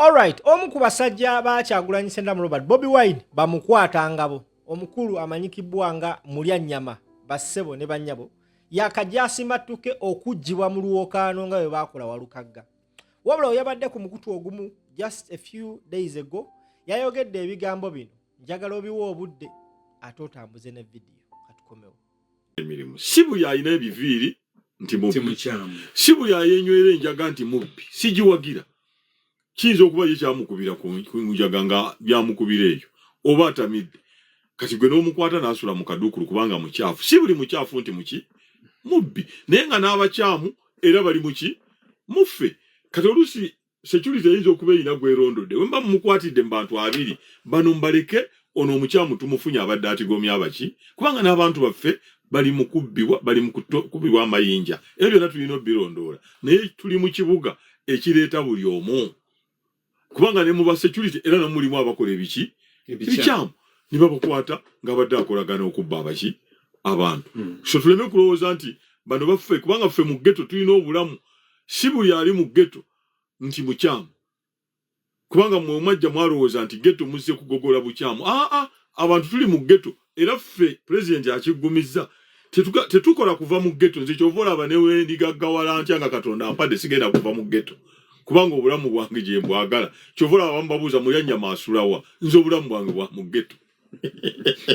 Alright, omu ku basajja ba Kyagulanyi Ssentamu Robert Bobi Wine bamukwata ngabo omukulu amanyikibwa nga mulya nnyama bassebo ne bannyabo yakajja asimattuke okuggyibwa mu lwokaano nga bwe baakola Walukagga. Wabula oyabadde ku mukutu ogumu just a few days ago yayogedde ebigambo bino, njagala obiwe obudde ate otambuze ne vidiyo katukomewo. Emirimu si buli alina ebiviiri nti mubbi, si buli ayenywera enjaga nti mubbi, sigiwagira. Kiyinza okuba ye kyamukubira ku njaga nga byamukubira eyo oba atamidde, kati gwe n'omukwata n'asula mu kaduukulu kubanga mukyafu. Si buli mukyafu nti muki mubbi, naye nga n'abakyamu era bali muki muffe. Kati oluusi security eyinza okuba erina gwerondodde, we mba mumukwatidde mu bantu abiri bano mbaleke, ono omukyamu tumufunye abadde atigomya abaki, kubanga n'abantu baffe bali mu kubbibwa, bali mu kukubibwa amayinja, ebyo byonna tulina obirondoola. Naye tuli mu kibuga ekireeta buli omu, kubanga ne mu ba security era namu mulimu abakola ebiki ebikyamu ne babakwata ng'abadde akolagana okubba abaki abantu. So tuleme kulowooza nti bano baffe, kubanga ffe mu ghetto tulina obulamu. Si buli ali mu ghetto nti mukyamu, kubanga mwe mwajja mwalowooza nti ghetto muzze kugogola bukyamu. Aa, abantu tuli mu ghetto, era ffe pulezidenti akiggumizza tetukola kuva mu ghetto. Nze kyova olaba ne wendigaggawala ntya nga Katonda ampadde, sigenda kuva mu ghetto, kubanga obulamu bwange gye mbwagala. Kyova olaba bamubabuuza mulya nnyama asulawa, nze obulamu bwange bwa mu ghetto.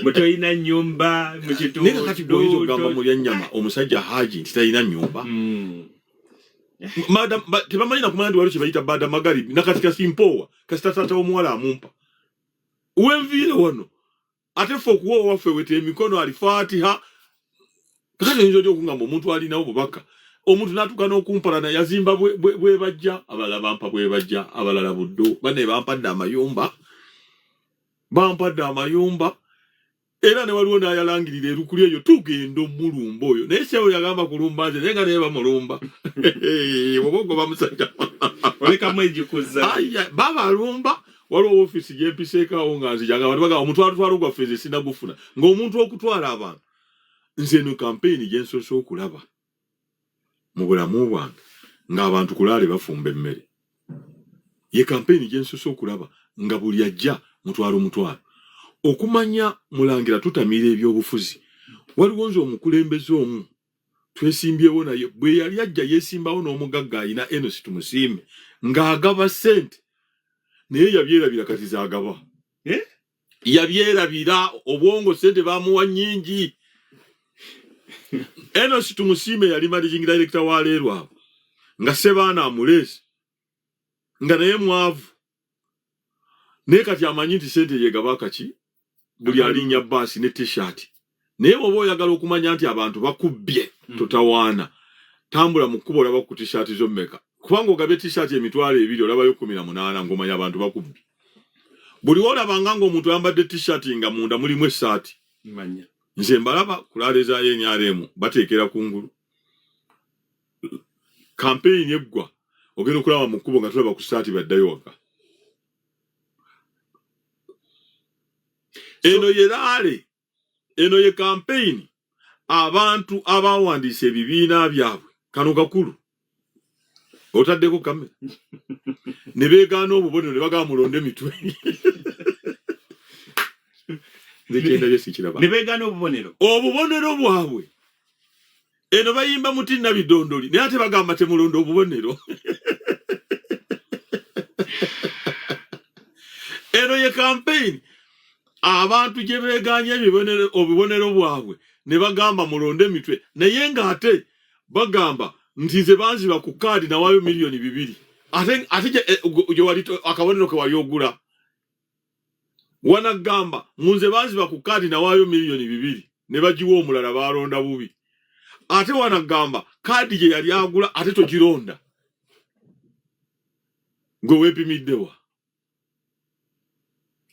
Mwe tolina nnyumba mu kitundu. Naye kati gwe oyinza okugamba mulya nnyama omusajja Haji nti talina nnyumba? Tebamanyi nakumanya nti waliwo kye bayita bada magaribi nakati kasimpoowa kasita taata w'omuwala amumpa wenviire wano, ate ffe okuwa owaffe wete emikono alifaatiha. Kakati oyinza otya okungamba omuntu alina obubaka, omuntu n'atuuka n'okumpalana yazimba bwebajja, abalala bampa bwebajja, abalala buddo, banne bampadde amayumba, bampadde amayumba. Era ne waliwo n'ayalangirira erukuli eyo tugenda omulumba oyo, naye sebo yagamba kulumba nze, naye nga naye bamulumba. Oba ogoba musajja olekamu ejikuza. Aya, babalumba. Waliwo ofiisi gyempiseekawo nga nzija nga abantu bagamba omutwalotwalo gwaffe nze sinagufuna, ng'omuntu okutwala abantu. Nze eno kampeyini gye nsoose okulaba mu bulamu bwange ng'abantu kulaale bafumba emmere, ye kampeyini gye nsoose okulaba nga buli ajja mutwalo mutwalo. Okumanya mulangira tutamiira ebyobufuzi, waliwo nze omukulembeze omu twesimbyewo naye bwe yali ajja yeesimbawo n'omugagga alina Enos Tumusiime ng'agaba ssente, naye yabyerabira kati z'agaba. Yabyerabira obwongo, ssente bamuwa nnyingi. Enos Tumusiime yali managing director wa leero abo nga Ssebaana amuleese, nga naye mwavu, naye kati amanyi nti ssente yegaba akaki buli alinnya baasi ne t-shirt. Naye bw'oba oyagala okumanya nti abantu bakubbye, totawaana, tambula mu kkubo olaba ku t-shirt zo mmeka, kubanga ogabye t-shirt 20,000 olabayo 18 ng'omanya abantu bakubbye. Buli w'olabanga ng'omuntu ayambadde t-shirt nga munda mulimu essaati, nze mbalaba ku laale za NRM bateekera kungulu. Kampeyini eggwa ogenda okulaba mu kkubo nga tulaba ku ssaati baddayo waka. Eno ye laale, eno ye kampeyini abantu abawandiisa ebibiina byabwe kano kakulu otaddeko kamera ne beegaana obubonero ne bagamba mulonde mitwe. Nze kyendabye sikiraba. Ne beegaana obubonero. Obubonero bwabwe. Eno bayimba muti nabidondoli, naye ate bagamba temulonda obubonero. Eno ye campaign abantu gye beegaanye obubonero bwabwe ne bagamba mulonde emitwe, naye ng'ate bagamba nti nze banziba ku kaadi nawaayo 2,000,000, ate gye wali akabonero ke wali ogula. Wanagamba munze banziba ku kaadi nawaayo 2,000,000 ne bagiwa omulala baalonda bubi, ate wanagamba kaadi gye yali agula ate togironda, gwe weepimiddewa.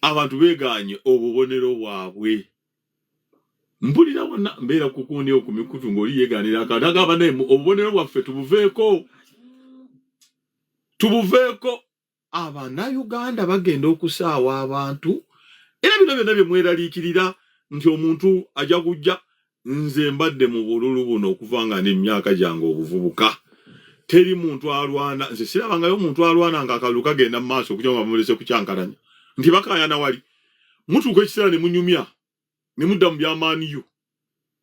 Abantu beegaanye obubonero bwabwe. Mpulira wonna mbeera kukundi ku mikutu ng'oli yeegaanira akantu agamba naye obubonero bwaffe tubuveeko, tubuveeko. Abannayuganda bagenda okusaawa abantu, era bino byonna bye mweraliikirira nti omuntu ajja kujja. Nze mbadde mu bululu buno okuva nga n'emyaka gyange obuvubuka, Teri muntu alwana, nze sirabangayo omuntu alwana nga akalulu kagenda mu maaso okujja nga bamulese kukyankalanya nti bakaayana. Wali mutuuka ekiseera ne munyumya ne mudda mu byamaaniyo.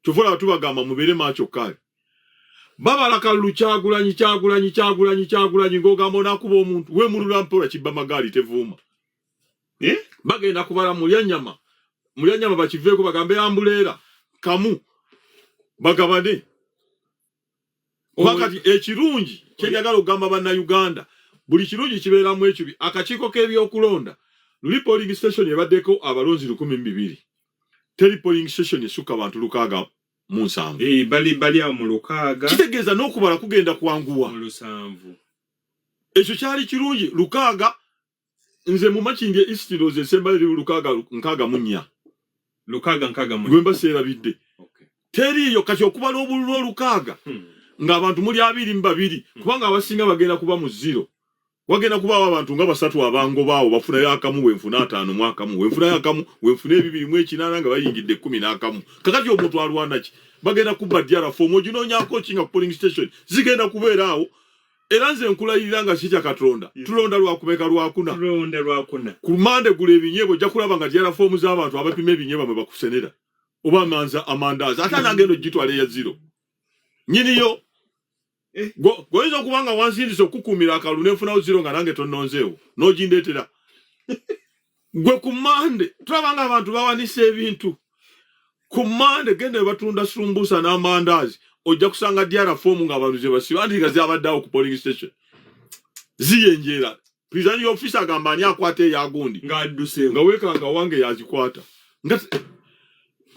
Kyova olaba tubagamba mubeere maakyo. Kale babala kalulu, Kyagulanyi, Kyagulanyi, Kyagulanyi, Kyagulanyi, ng'ogamba onaakuba omuntu weemulula mpola kibba magaali tevuuma. Eh? Bagenda kubala mulya nyama, mulya nyama, bakiveeko bagambe ambuleera kamu bagabane. Kuba kati ekirungi kyenjagala okugamba Bannayuganda, buli kirungi kibeeramu ekibi. Akakiiko k'ebyokulonda luli polling station ebaddeko abalonzi 12,000, teri polling station esukka bantu 67. Eh, bali awo mu 60. Kitegeeza n'okubala kugenda kwanguwa. Mu 70. Ekyo kyali kirungi. 60, nze mu Makindye East ndowooza esembayo eri 664. 664. Gwe mba seerabidde. Teriiyo. Kati okubala obululu 60 ng'abantu muli 22, kubanga abasinga bagenda kuba mu zero, wagenda kubaawo abantu nga basatu abangobaawo bafunayo akamu, wenfuna 50 mu akamu, wenfunayo akamu, wenfuna 28 nga bayingidde 11. Kakati omuntu alwana ki? Bagenda kubba DR form, oginoonyako ki nga polling station zigenda kubeera awo? Era nze nkulayirira nga kitya Katonda, tulonda lwakumeka? Lwakuna. Tulonda lwakuna. Ku Mande gula ebinyeebwa, ojja kulaba nga DR form z'abantu abapima ebinyeebwa mwe bakusenera oba amanza amandaazi, ate anagenda ogitwala eya zero nyiniyo. Eh. Goyinza okuba nga wansindisa okukuumira akalulu nenfunawo zero nga nange tonnonzeewo n'ogindeetera gwe. Ku Mande tulaba nga abantu bawanisa ebintu. Ku Mande genda we batunda sumbusa n'amandaazi, ojja kusanga DR form ng'abantu ze basiba anti nga zabadde awo ku polling station ziyenjeera. Presiding officer agamba ani akwata eyagundi ng'adduseewo. Nga weekanga wange yazikwata nga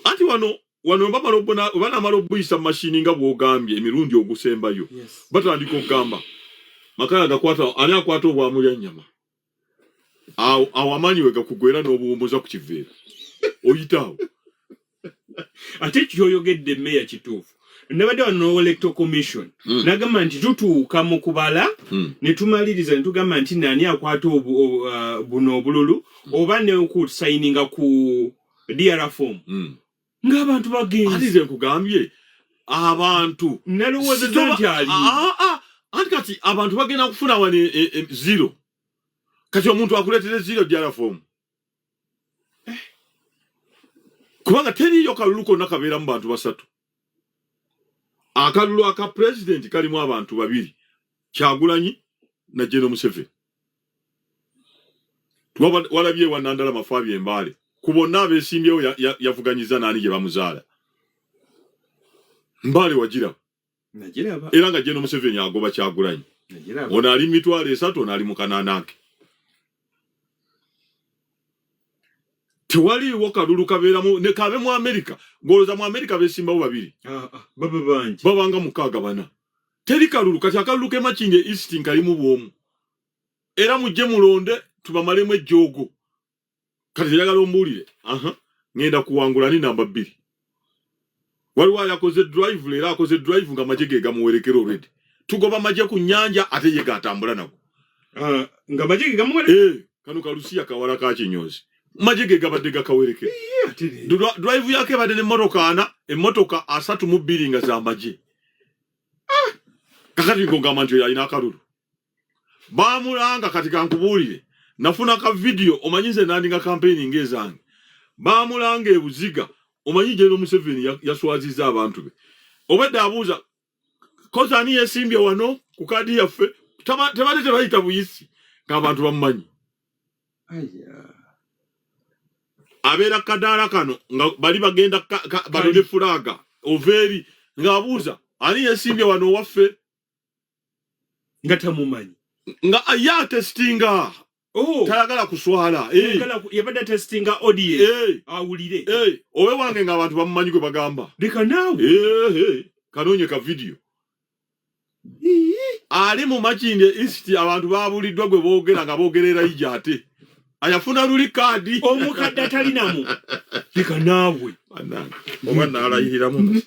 anti wano bamala banamala obuyisa mu mashini nga bw'ogambye emirundi ogusembayo, batandika okugamba makaya gakwata ani akwata obwamulya nnyama. Awo amaanyi we gakugwera n'obuwummuza ku kiveera oyitaawo. Ate kyoyogedde meya kituufu. Nabadde wano n'electoral commission, nagamba nti tutuuka mu kubala ne tumaliriza ne tugamba nti nani akwata buno obululu oba nekusayininga ku DR form ng'abantu Ati bagenze. Nze nkugambye abantu Nalowoozezza nti ali Ah, ah, anti kati abantu bagenda kufuna wano zero. Kati omuntu akuleetera zero DR form, kubanga teriiyo kalulu konna kabeeramu bantu basatu. Akalulu aka pulezidenti kalimu abantu babiri, Kyagulanyi na General Museveni. Walabye ewa Nandala Mafaabi Embaale, ku bonna abeesimbyewo yavuganyiza naani gye bamuzaala Mbaale wagiraba? Nagiraba. Era nga General Museveni agoba Kyagulanyi. Nagiraba. Ono ali mu 30,000, ono ali mu 800 ke. Tewaliiwo kalulu kabeeramu ne kabe mu Amerika. Ng'olowooza mu Amerika beesimbawo babiri? Ah, ah, baba bangi. Babanga mukaaga, bana. Teri kalulu. Kati akalulu k'e Makindye East nkalimu bw'omu, era mujje mulonde tubamalemu ejjoogo. Kati njagala ombuulire, aha, ŋŋenda kuwangula ni namba 2. Waliwo ayakoze drive leero, akoze drive nga amagye ge gamuwerekera already. Tugoba magye ku nnyanja, ate ye gatambula nago. Ah, nga magye ge gamuwere. Eh, kano kalusiya kawala ka kinyozi, magye ge gabadde gakawerekera. Ate leero. Drive yako ebadde n'emmotoka ana, emmotoka 32 nga z'amagye. Kakati ng'ogamba nti oyo alina akalulu bamulanga. Kati kankubuulire, nafuna ka vidiyo. Omanyi nze nandinga campaign ng'ezange, bamulanga ebuziga. Omanyi General Museveni yaswaziza abantu be. Obwedde abuuza kozi ani yesimbye wano ku kaadi yaffe. Tebadde tebayita buyisi ng'abantu bamumanyi. Aya. Abeera kadaala kano nga bali bagenda banone fulaga ova eri ng'abuuza ani yesimbye wano owaffe. Nga tamumanyi. Nga ye atesitinga. Oh, tayagala kuswala. Eh, yabadde testinga audience eh, awulire. Eh, owe wange ng'abantu bamumanyi gwe bagamba. Leka naawe. Eh, eh, kanoonye ka vidiyo ali mu Makindye East, abantu babuliddwa gwe boogera nga boogera erayija, ate ayafuna luli kaadi. Omukadde atalinamu, leka naawe. Bannange, oba naalayiriramu.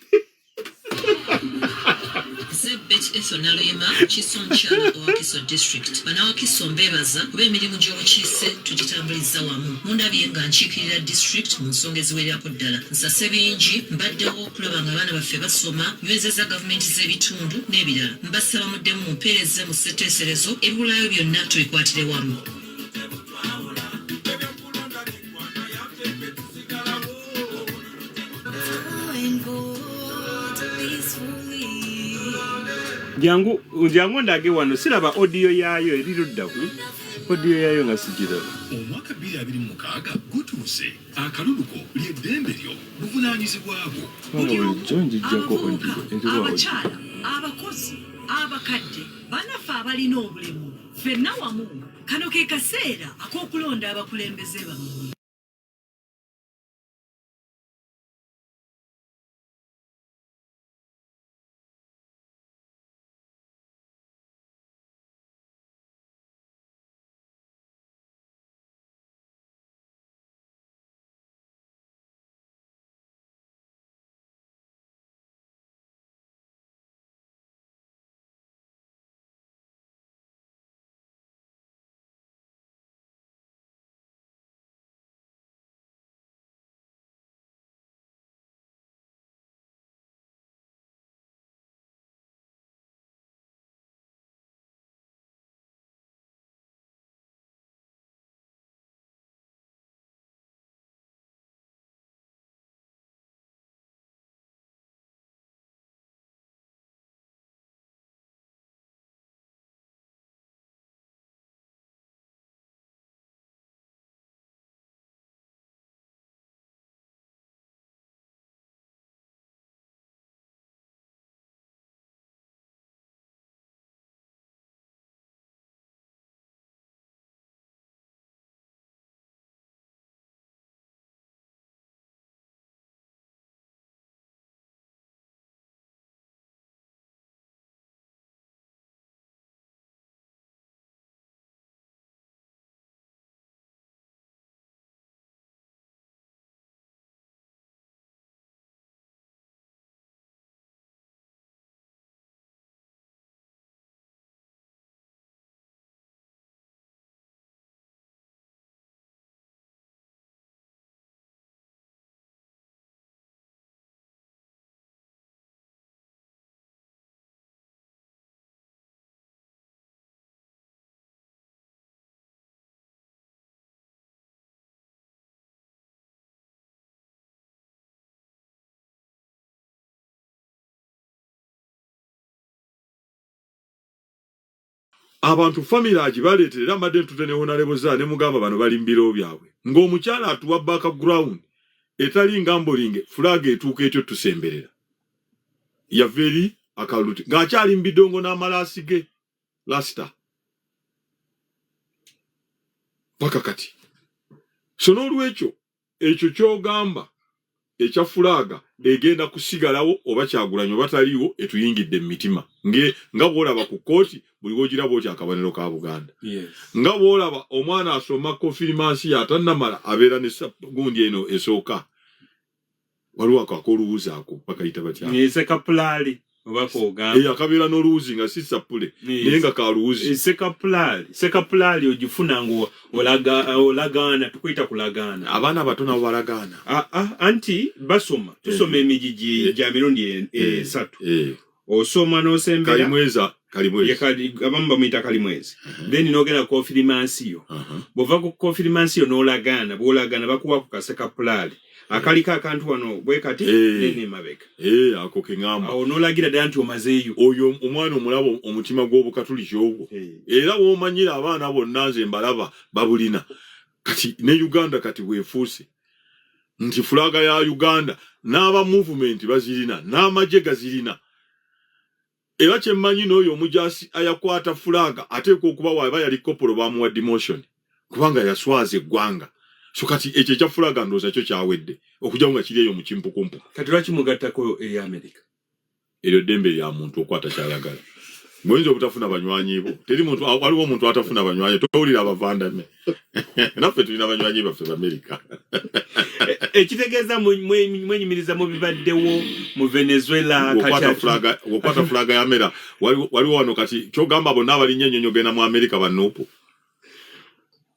This bitch is Ethel Naluyima, Kiso omukyala owa Wakiso District. Bannawakiso mbeebaza kuba emirimu gy'obukiise tugitambulizza wamu. Mundabye nga nkiikirira district mu nsonga eziwererako ddala. Nsase bingi, mbaddewo okulaba ng'abaana baffe basoma, nywezezza gavumenti z'ebitundu n'ebirala. Mbasaba muddemu mumpeereze mu ssetteeserezo, ebibulayo byonna tubikwatire wamu. Jangu jangu ndage wano siraba audio yaayo eri ludda audio yaayo nga sigiraba. Omwaka 2026 gutuuse. Akalulu ko lye ddembe lyo, buvunaanyizibwa bwo. Kubanga Buli omu, bulijjo njijjako abavubuka, audio eriwa audio. abakyala, abakozi, abakadde, banaffe abalina obulemu, ffenna wamu, kano ke kaseera ak'okulonda abakulembeze bammwe. Abantu famire agibaleetera era mbadde ntudde ne Honorable Zaa ne mugamba bano bali mu biro byabwe ng'omukyala atuwa background etali nga mbolinge flag etuuka etyo tusemberera yava eri akalulu ng'akyali mu bidongo n'amalaasi ge lasita paka kati. So n'olwekyo ekyo ky'ogamba ekya fulaaga egenda kusigalawo oba Kyagulanyi oba taliiwo etuyingidde mu mitima nge nga bw'olaba ku kkooti buli w'ogiraba oti akabonero ka Buganda. Nga bw'olaba omwana asoma konfirimansiyo atannamala abeera ne gundi eno esooka waliwo ako ak'oluwuzi ako bakayita batya? Sekapulayali oba kogamba. Eh, akabeera n'oluwuzi nga si sappule naye nga kaluwuzi. Eh, sekapulaali sekapulaali ogifuna nga olagaana tukuyita kulagaana. Abaana abato nabo balagaana. Ah, ah, anti basoma tusoma emigigi gya mirundi esatu. Osoma n'osembera Kalimweza kalimwezi. Abamu bamuyita kalimwezi. Then n'ogenda ku konfirimansiyo. Bw'ova ku konfirimansiyo n'olagaana, bw'olagaana bakuwa ku kasekapulaali akaliko akantu wano bwe kati then emabega. Eh, ako ke ŋŋamba. Awo n'olagira ddala nti omazeeyo. Oyo omwana omulaba omutima gw'obukatuliki ogwo. Era w'omanyira abaana bonna nze mbalaba babulina. Kati ne Uganda kati bwefuuse nti fulaaga ya Uganda n'aba movement bazirina n'amagye gazirina. Era kye mmanyi n'oyo omujaasi ayakwata fulaaga ateekwa okuba waaba yali kopolo bamuwa demotion kubanga yaswaza eggwanga. So kati ekyo ekya fulaaga ndowooza kyo kyawedde okugyawo nga kiri eyo mu kimpukumpuku. Kati lwaki mugattako eya Amerika? Eryo ddembe lya muntu okwata ky'ayagala. Muyinza obutafuna banywanyi bo. Teri muntu, waliwo omuntu atafuna banywanyi. Towulira abavandame. Naffe tulina banywanyi baffe b'Amerika. Ekitegeeza mwenyumiriza mu bibaddewo mu Venezuela. Wokwata fulaga ya Amerika, waliwo wano kati kyogamba bonna abalinnya ennyonyi ogenda mu Amerika bannuupu.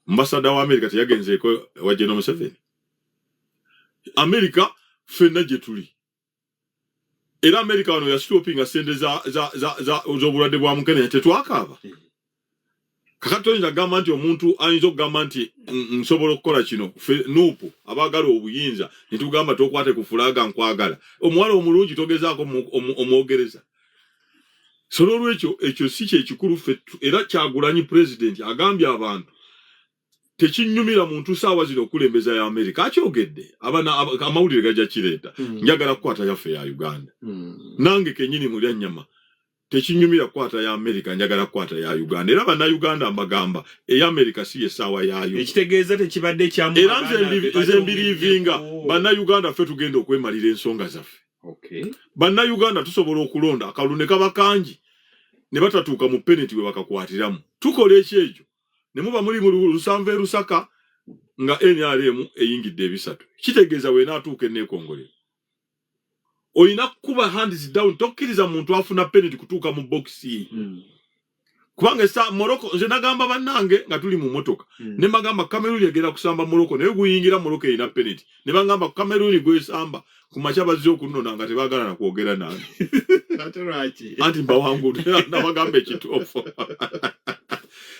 Ambasada wa Amerika teyagenzeeko wa General Museveni. Amerika ffenna gye tuli. Era Amerika wano yasitopinga sente z'obulwadde bwa mukenenya, tetwakaaba. Kakati toyinza kugamba nti omuntu ayinza okugamba nti nsobola okukola kino. Ffe Nuupu abaagala obuyinza ne tugamba tokwate ku fulaga nkwagala. Omuwala omulungi togezaako omwogereza. So n'olwekyo ekyo si kyekikulu ffe. Era Kyagulanyi pulezidenti agambye abantu tekinyumira muntu saawa zino okulembeza ya Amerika. Akyogedde, amawulire gajja kireeta. Njagala kukwata yaffe ya Uganda. Nange kenyini mulya nnyama, tekinyumira kukwata ya Amerika, njagala kukwata ya Uganda. Era bannayuganda mbagamba eya Amerika si yessaawa yaayo. Ekitegeeza tekibadde kyamu. Era nze mbiriivinga bannayuganda ffe tugenda okwemalira ensonga zaffe. Bannayuganda tusobola okulonda akalulu ne kaba kangi ne batatuuka mu penalty we bakakwatiramu. Tukola ekyekyo ne muba muli mu lusanvu e Lusaka nga NRM eyingidde ebisatu, kitegeeza wenaatuuka eneekongolero olina kukuba hands down. Tokkiriza muntu afuna penalty kutuuka mu bokisi, kubanga esa Morocco, nze nagamba bannange nga tuli mu motoka, ne mbagamba Cameroon egenda kusamba Morocco, naye guyingira Morocco erina penalty. Ne bangamba Cameroon gwesamba ku makya bazze okunona nga tebaagala na kwogera nange. Ate lwaki? Anti mbawangudde, nabagamba ekituufu.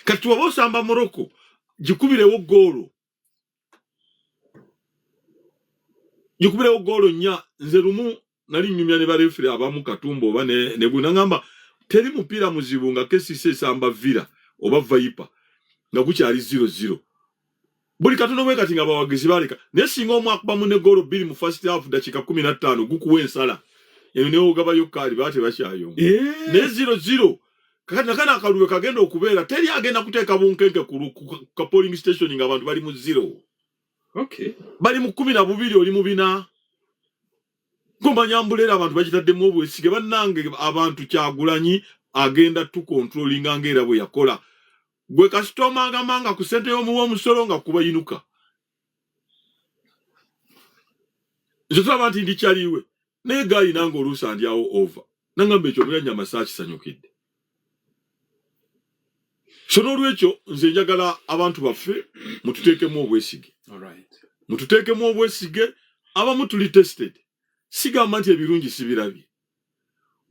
Kati waba osamba Morocco, gikubirewo goolo, gikubirewo goolo nnya. Nze lumu nali nnyumya ne barefere abamu, Katumba oba ne nagamba teri mupiira muzibu nga KCC esamba Villa oba Viper nga gukyali 0-0, buli katono bwe kati nga bawagizi baleka. Naye singa omu akubamu ne goolo 2 mu first half, dakiika 15, gukuwa ensala eyo newogabayo kaali baba tebakyayonga. Naye 0-0 kakati nakana akalulu kagenda okubeera, teri agenda kuteeka bunkenke ku ka polling station nga abantu bali mu zero. Bali mu 12, oli mu bina ngomanya mbuleera abantu bagitaddemu obwesige. Bannange abantu, Kyagulanyi agenda tukontrolinga ngaera bwe yakola. Gwe kasitoma agamba nga ku ssente y'omuwa omusolo nga kubayinuka, nze tulaba nti ndikyaliwe naye gaali nange oluusi andyawo over, nangamba ekyo omulyannyama saakisanyukidde. So n'olwekyo nze njagala abantu baffe mututeekemu obwesige, mututeekemu obwesige. Abamu tuli tested. Sigamba nti ebirungi sibirabye.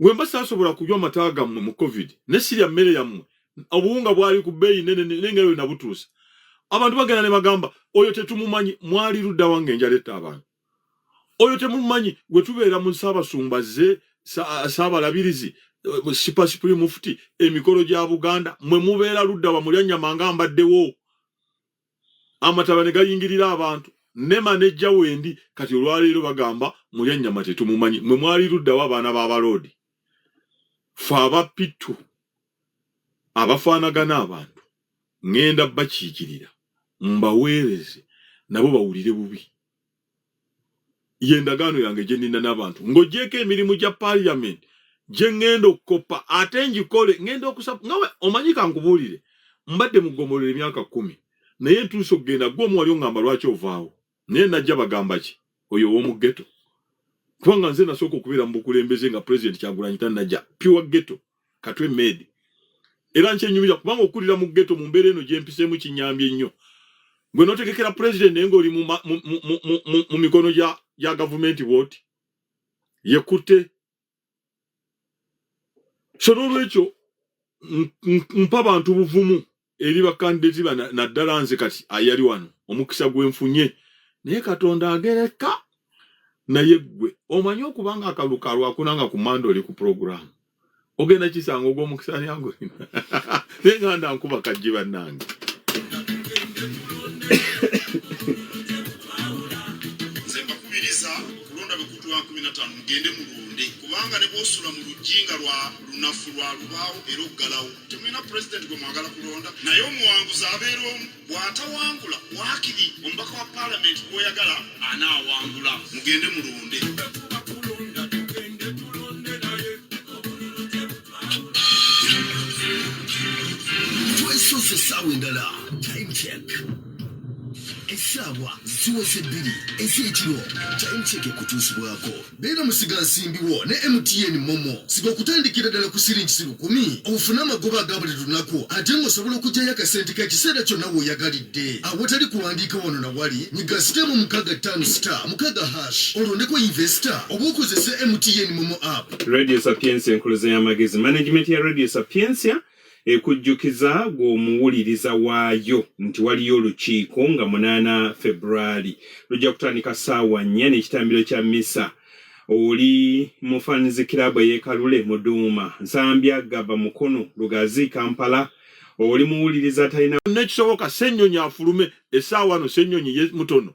Wemba saasobola kunywa amata gammwe mu COVID ne sirya mmere yammwe, obuwunga bwali ku bbeeyi nene naye nga nabutuusa. Abantu bagenda ne bagamba oyo tetumumanyi, mwali ludda wange enjala etta abantu. Oyo temumanyi gwe tubeera mu ssaabasumba ze saabalabirizi, super supreme mufti, emikolo gya Buganda mwe mubeera ludda wa mulya nnyama nga mbaddewo. Amataba ne gayingirira abantu nema nejja wendi. Kati olwaleero bagamba mulya nnyama tetumumanyi, mwe mwali luddawo abaana b'abaloodi? Fe abapitu abafaanagana abantu ŋŋenda bakiikirira mbaweereze nabo bawulire bubi. Ye ndagaano yange gye nnina n'abantu ng'ogyeko emirimu gya parliament gye ŋŋenda okukopa ate ngikole ŋŋenda okusa nga omanyi. Kankubuulire, mbadde mu ggombolola emyaka 10, naye ntuuse okugenda gwe omu wali oŋŋamba lwaki ovaawo, naye najja bagamba ki oyo ow'omu ghetto, kubanga nze nasooka okubeera mu bukulembeze nga Pulezidenti Kyagulanyi tannajja, pure ghetto Katwe made. Era nkyenyumira kubanga okulira mu ghetto mu mbeera eno gyempiseemu kinyambye nnyo. Gwe notegekera pulezidenti naye ng'oli mu mikono gya gavumenti bwoti yekutte. So n'olwekyo mpa bantu buvumu eri bakandidati naddala nze kati ayali wano omukisa gwenfunye, naye Katonda agereka. Naye ggwe omanyi okubanga akalulu kalwakuna nga ku Mande oli ku puroguramu ogenda kisanga ogw'omukisa ani agulina, naye nga nda nkuba kajji bannange. Nze mbakubiriza okulonda bwe kutuwa 15, mugende mulonde, kubanga ne bw'osula mu luggi nga lwa lunafu lwa lubaawo era oggalawo. Temulina pulezidenti gwe mwagala kulonda, naye omuwanguzi abeera omu. Bw'atawangula, waakiri omubaka wa paalamenti gw'oyagala anaawangula. Mugende mulonde. ddala. Time Check. Essaawa ziweze 2 ez'ekiro. Time Check ekutuusibwako. Beera musigansimbi wo ne MTN Momo. Siga okutandikira ddala ku siringi 1,000 ofune amagoba aga buli lunaku ate ng'osobola okuggyayo akasente k'ekiseera kyonna w'oyagalidde. Awatali kuwandiika wano na wali, nyiga *656*6# olondeko investor oba okozese MTN Momo app. Radio Sapientia enkuluze y'amagezi. Management ya Radio Sapientia ekujjukiza gw'omuwuliriza waayo nti waliyo olukiiko nga 8 Februari lujja kutandika ssaawa 4 n'ekitambiro kya misa. Oli mu fans club ey'e Muduuma, Nsambya, Gaba, Mukono, Lugazi, Kampala. Oli muwuliriza talina Nekisoboka Ssennyonyi afulume essaawa no. Ssennyonyi ye mutono,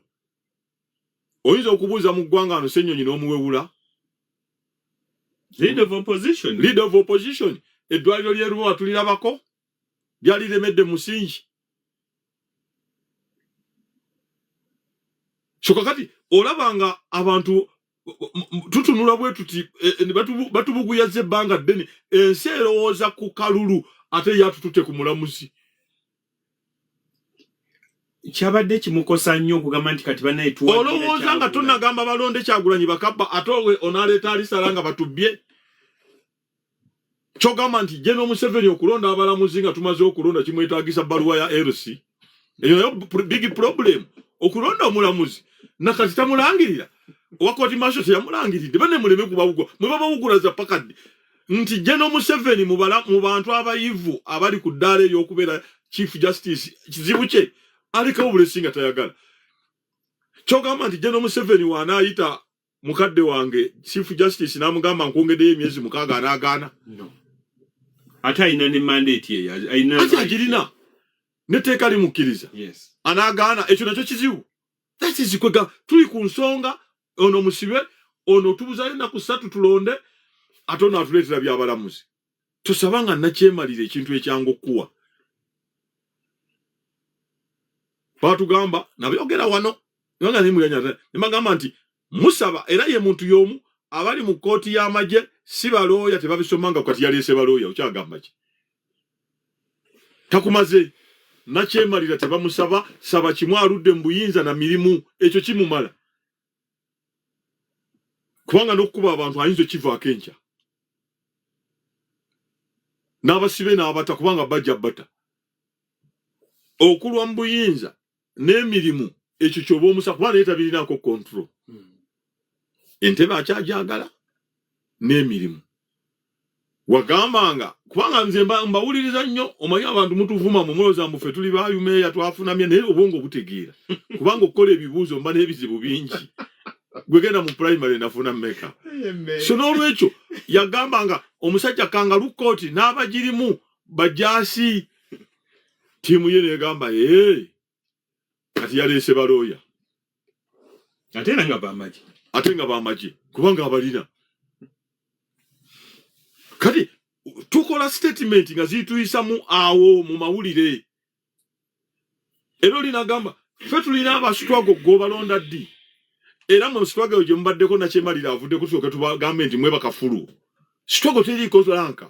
oyinza okubuuza mu ggwanga ano Ssennyonyi n'omuwewula. Leader of opposition. Leader of opposition. Eddwaliro ly'e Lubowa tulirabako lyali liremedde musingi. So kakati olaba nga abantu tutunula bwe tuti, batubuguyaza ebbanga ddene. Ensi erowooza ku kalulu ate yatutute ku mulamuzi. Kyabadde kimukosa nnyo okugamba nti kati bannaye olowooza nga tonagamba balonde Kyagulanyi bakabba, ate olwe onaaleeta alisala nga batubbye. Kyogamba nti General Museveni okulonda abalamuzi nga tumaze okulonda kimwetagisa bbaluwa ya LC. Eyo nayo big problem. Okulonda omulamuzi nakati tamulangirira, owa kooti martial teyamulangiridde. Bane muleme kubawugula, mwe babawugulaza pakadde nti General Museveni mu bantu abayivu abali ku ddaala ery'okubeera chief justice, kizibu kye alekawo bulesi nga tayagala. Kyogamba nti General Museveni wanaayita mukadde wange chief justice n'amugamba nkwongeddeyo emyezi 6, anaagaana? No. Ate alina ne mandate eyo, alina. Ati agirina netteeka limukkiriza. Anaagaana? Ekyo nakyo kizibu. That is kwega tuli ku nsonga ono musibe ono tubuzayo ennaku 3 tulonde, ate ono atuleetera byabalamuzi. Tosaba nga nakyemalira ekintu ekyangu okukuwa. Batugamba nabyogera wano nga nemuyanya nebagamba nti musaba era ye muntu y'omu abali mu kkooti y'amagye si balooya, tebabisomanga. Kati yaleese balooya, okyagamba ki? Takumaze nakyemalira tebamusaba. Saba kimu, aludde mu buyinza na mirimu, ekyo kimumala, kubanga n'okukuba abantu ayinza okivaako enkya n'abasibe n'abata, kubanga bajja bata. Okulwa mu buyinza n'emirimu ekyo kyoba omusa, kuba naye tabirinaako control. Entebe akyajagala n'emirimu wagambanga, kubanga nze mbawuliriza nnyo. Omanyi abantu mutuvuma, mumulowooza mbu ffe tuli bayumeeya twafunamya, naye obwongo butegeera, kubanga okukola ebibuuzo mba n'ebizibu bingi. Gwegenda mu primary nafuna mmeka? So n'olwekyo yagambanga omusajja kangaroo court n'abagirimu bajaasi ttiimu ye negamba, ee, kati yaleese balooya. Ate era nga bamagye. Ate nga bamagye, kubanga abalina. Kati tukola statement nga zituyisamu awo mu mawulire, era olinagamba ffe tulina aba struggle gwobalonda ddi? Era mu struggle gye mubaddeko nakyemalira avudde kusooka tubagambe nti mwe bakafulu. Struggle teriiko rank.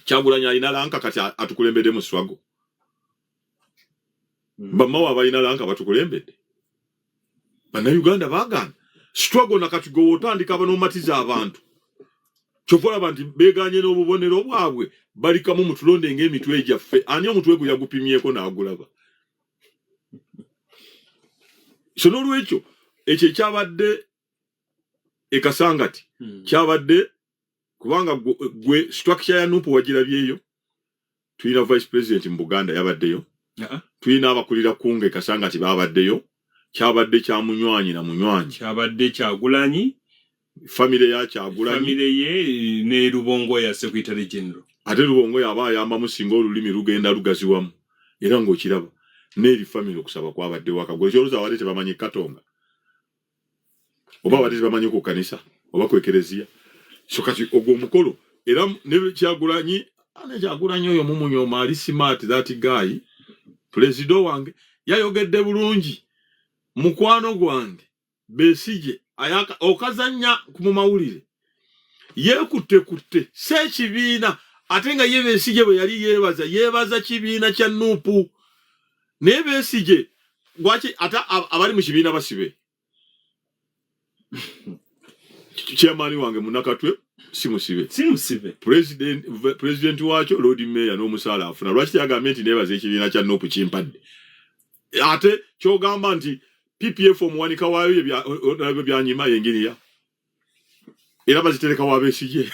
Kyagulanyi alina rank, kati atukulembedde mu struggle. Bamawo abalina rank batukulembedde. Bannayuganda baagaana struggle. Nakati gwe otandika banomatiza abantu, kyova olaba nti beganye n'obubonero bwabwe balikamu. Mutulonde ng'emitwe gyaffe, ani omutwe gwe yagupimyeko n'agulaba? So n'olwekyo ekyo ekyabadde ekasangati kyabadde kubanga gwe structure ya NUP wagirabyeyo. Tulina vice president mu Buganda yabaddeyo, tulina abakulira kunga ekasangati babaddeyo. Kyabadde kya munywanyi na munywanyi. Kyabadde Kyagulanyi. Famire ya Kyagulanyi. Famire ye ne Lubongoya, secretary general. Ate Lubongoya aba ayambamu singa olulimi lugenda lugaziwamu, era ng'okiraba n'eri famire okusaba kwabadde waka. Gwe ekyolooza abadde tebamanyi Katonga oba abadde tebamanyi ku kanisa oba ku ekereziya. So kati ogwo omukolo era ne Kyagulanyi, ne Kyagulanyi oyo mumunyooma, ali smart, that guy. Pulezidenti wange yayogedde bulungi, mukwano gwange Besigye okazannya mu mawulire yeekutte kutte si ekibiina. Ate nga ye Besigye bwe yali yeebaza, yeebaza kibiina kya Nuupu. Naye Besigye lwaki ate abali mu kibiina basibe? Chairman wange munakatwe si musibe. Si musibe. President, president waakyo Lord Mayor n'omusaala afuna. Lwaki teyagambye nti neebaza ekibiina kya Nuupu kimpadde? Ate ky'ogamba nti PPF omuwanika waayo nabyo byanyima yenginiya era bazitereka wa Besigye.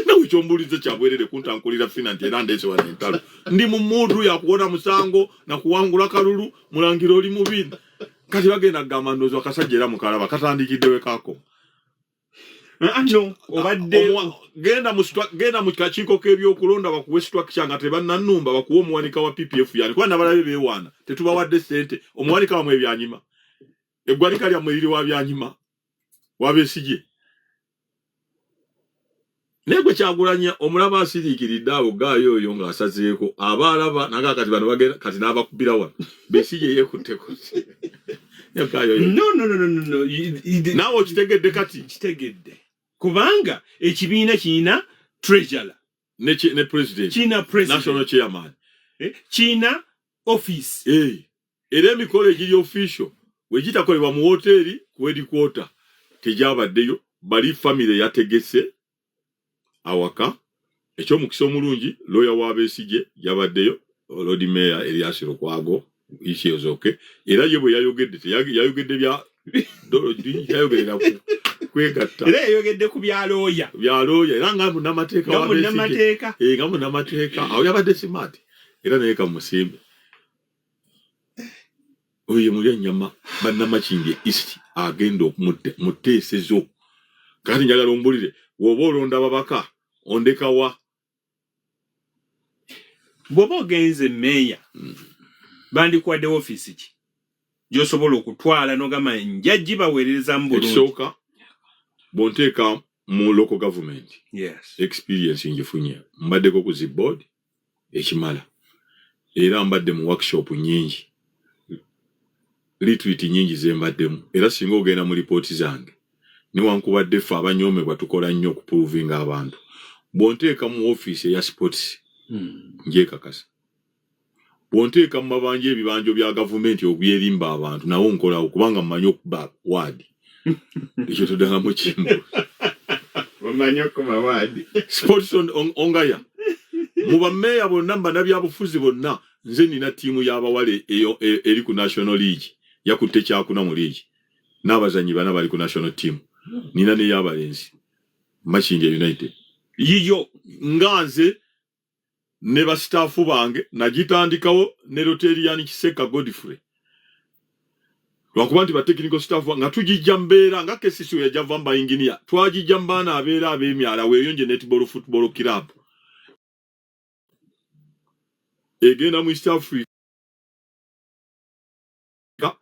Nawe kyombuuliza kyabwerere kuntankulira fina nti era ndeese wano entalo. Ndi mu muudu yakuwona musango na kuwangula kalulu, mulangira oli mubi. Kati bagenda kugamba ndowooza akasajja era mukalaba katandikidde we kaakoma. No, obadde Genda mu kakiiko k'ebyokulonda bakuwe structure nga tebannannumba, bakuwe omuwanika wa PPF yani kuba nabalabe beewaana tetubawadde ssente. Omuwanika wamwe ebyanyima, eggwanika lyammwe liri wa byanyima wa Besigye. Naye gwe Kyagulanya omulaba asiriikiridde awo gaayo oyo ng'asazeeko aba alaba naga kati bano bagenda kati n'abakubira wano Besigye yeekutteko. No, no, no, no, no. Naawe okitegedde kati? Kitegedde, kubanga ekibiina kirina treasurer ne president, kirina president, national chairman, kirina office. Era emikolo egiri official wegitakolebwa mu woteeri ku headquarter tegyabaddeyo. Bali family yategese awaka. Ekyomukisa omulungi lawyer wa Besigye yabaddeyo, Lord Mayor Erias Lukwago Ikyezoke, era ye bwe yayogedde yayogedde bya yayogerera kwegatta. Era yayogedde ku bya looya. Bya looya, era nga munnamateeka wa Besigye, nga munnamateeka awo yabadde smart, era naye kamusimbe. Oyo ye mulya nnyama bannamakindye East agenda muteesezo. Kati njagala ombulire, bw'oba olonda babaka ondekawa? Bw'oba ogenze meeya, bandikuwadde ofiisi ki gy'osobola okutwala n'ogamba nja gibaweererezamu bulungi? Ekisooka, bw'onteeka mu local government, experience ngifunye, mbaddeko ku zi board ekimala, era mbadde mu workshop nyingi, retreat nyingi zembaddemu. Era singa ogenda mu lipooti zange, newankubadde ffe abanyoomebwa tukola nnyo okuprovinga abantu, bw'onteeka mu ofiisi eya sports ngyekakasa. Bw'onteeka mu mabanja ebibanjo bya gavumenti obyerimba abantu, nawo nkolawo, kubanga mmanyi okuba waadi. Ekyo toddalamu kimbu. Omanyi okuba waadi. Sports ongaya mu bammeeya bonna, mu bannabyabufuzi bonna, nze nina ttiimu y'abawala eri ku national league, yakutte kyakuna mu league, n'abazannyi bana bali ku national team. Nina n'ey'abalenzi, Makindye United. Yiyo. Nga nze ne basitaafu bange nagitandikawo ne Rotarian Kiseka Godfrey, lwakuba nti ba technical staff nga tugijja mbeera nga KCC yajja va mu bayinginiya, twagijja mu baana abeera ab'emyala. Weeyonje Netball Football Club egenda mu East Africa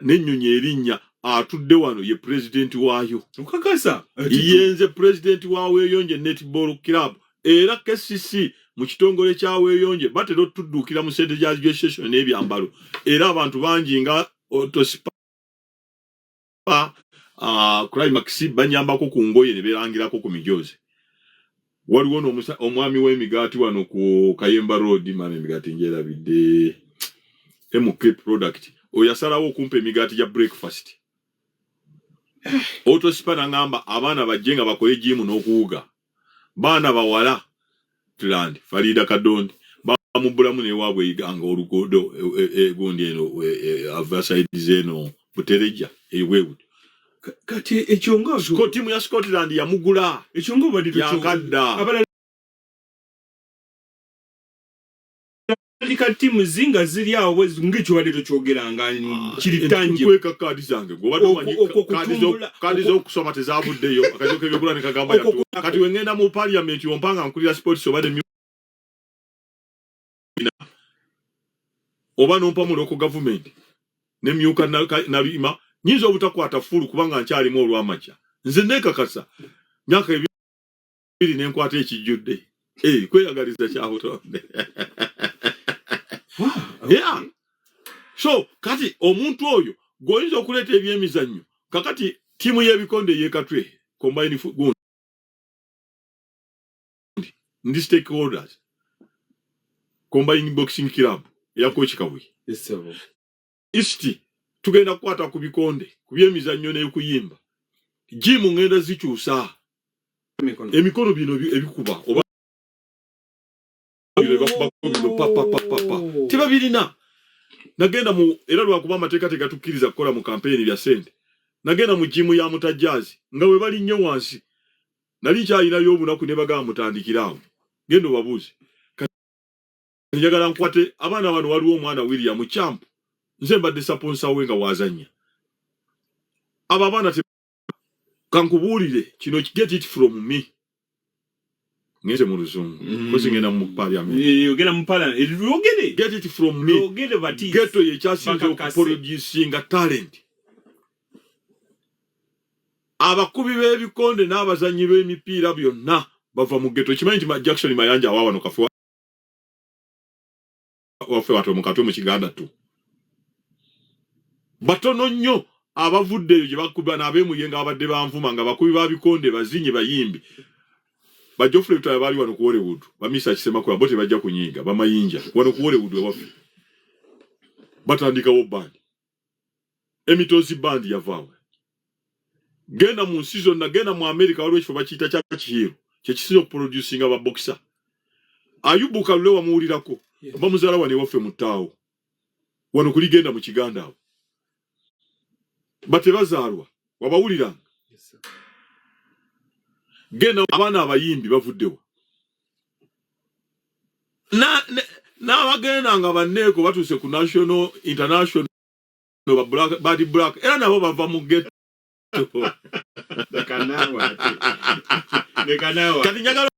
n'ennyonyi erinnya atudde wano ye pulezidenti waayo. Okakasa? Yenze pulezidenti wa Weeyonje Netball Club, era KCC mu kitongole kya Weeyonje batera otudduukira mu sente gya registration n'ebyambalo, era abantu bangi nga Otosipa, Climax banyambako ku ngoye ne beerangirako ku mijoozi. Waliwo omwami w'emigaati wano ku Kayemba Road, maama emigaati ngyerabidde, MK Product, oyo yasalawo okumpa emigaati gya breakfast. Otosipa nangamba abaana bajje nga bakole jimu n'okuwuga, baana bawala land Farida Kadondi bamubulamu newaabwe Iganga oluguudo egundi eno ava side zeno Buterejja ebwebuto. Kati ekyo nga tiimu ya Scotland yamugula. Ekyo nga obadde yakadda. Abalala ka ttiimu zinga ziri awo ng'ekyo obadde tokyogeranga kiri tangible. Nkweka kaadi zange gwe obadde Okwo omanyi kutumbula kaadi z'okusoma tezavuddeyo, akakiiko k'ebyobulamu ne kagamba kati we ngenda mu parliament ompanga nkulira sports oba ne oba nompa mu local government nemyuka nabima nyinza obutakwata full kubanga nkyalimu olw'amakya. Nze neekakasa myaka 2 nenkwata ekijjudde. Kweyagaliza kya butonde. Yeah. So kati omuntu oyo gw'oyinza okuleeta ebyemizannyo, kakati ttiimu y'ebikonde ey'ekatwe combine gundi Ndi stakeholders. Combined Boxing Club eya Coach Kabuye. East tugenda kukwata ku bikonde, ku byemizannyo n'ekuyimba. Gym ngenda zikyusa. Emikono bino ebikuba oba bino bakubako bino pa pa pa pa pa. Tebabirina. Nagenda mu era lwakuba amateeka tegatukkiriza kukola mu kampeyini bya ssente. Nagenda mu gym ya Mutajjaazi nga we bali nnyo wansi. Nali nkyalinayo obunaku ne bagamba mutandikire awo. Genda obabuuze. Kati njagala nkwate abaana bano waliwo omwana William Champ. Nze mbadde saponsa we nga wazannya. Abo abaana te kankubuulire kino get it from me. Ngenze mu luzungu. Kozi ngenda mu parliament. Ogenda mu parliament. Lwogere. Get it from me. Lwogere bati. Ghetto yekyasinze Bakakase. okuproducinga talent. Abakubi b'ebikonde n'abazannyi b'emipiira byonna bava mu ghetto. Kimanyi nti Jackson Mayanja awa wano kafe waffe watu mu Katwe mu Kiganda tu. Batono nnyo abavudde eyo gye bakuba n'abeemuyenga abadde banvuma nga bakubi ba bikonde bazinyi bayimbi. Ba Geoffrey Lutaaya baali wano ku Hollywood, ba Misa Kisemakula bo tebajja kunyiiga, bamayinja wano ku Hollywood ewaffe. Batandikawo band. Emitozi band yavaawo. Genda mu nsi zonna, genda mu America waliwo ekifo bakiyita kya Chihiro, kye kisinga okuproducinga ba boxer. Ayubu Kalule wamuwulirako, bamuzaala wano ewaffe mu ttaawo. Wano kuli genda mu Kiganda awo. Batebazaalwa, wabawuliranga. Genda abaana abayimbi bavuddewa. N'abagenda nga banneeko batuuse ku national, international, ba black, bad black, era nabo bava mu ghetto. Kati njagala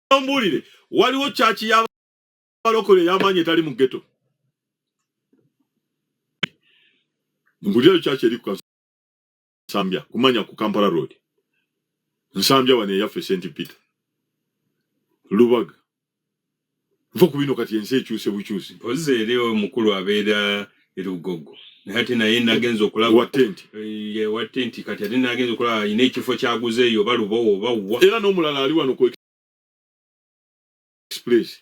ombuulire, waliwo church y'abalokole ey'amaanyi etali mu ghetto? Mbulirayo church eri ku Nsambya, kumanya ku Kampala Road. Nsambya wano eyaffe St. Peter. Lubaga. Nva ku bino kati ensi ekyuse bukyusi. Mpozi eri omukulu abeera e Lugogo. Naye ate naye nagenze okulaba. Wa tenti. Ye wa tenti kati ate nagenze okulaba alina ekifo ky'aguzeeyo oba Lubowa oba wa. Era n'omulala ali wano ku Express.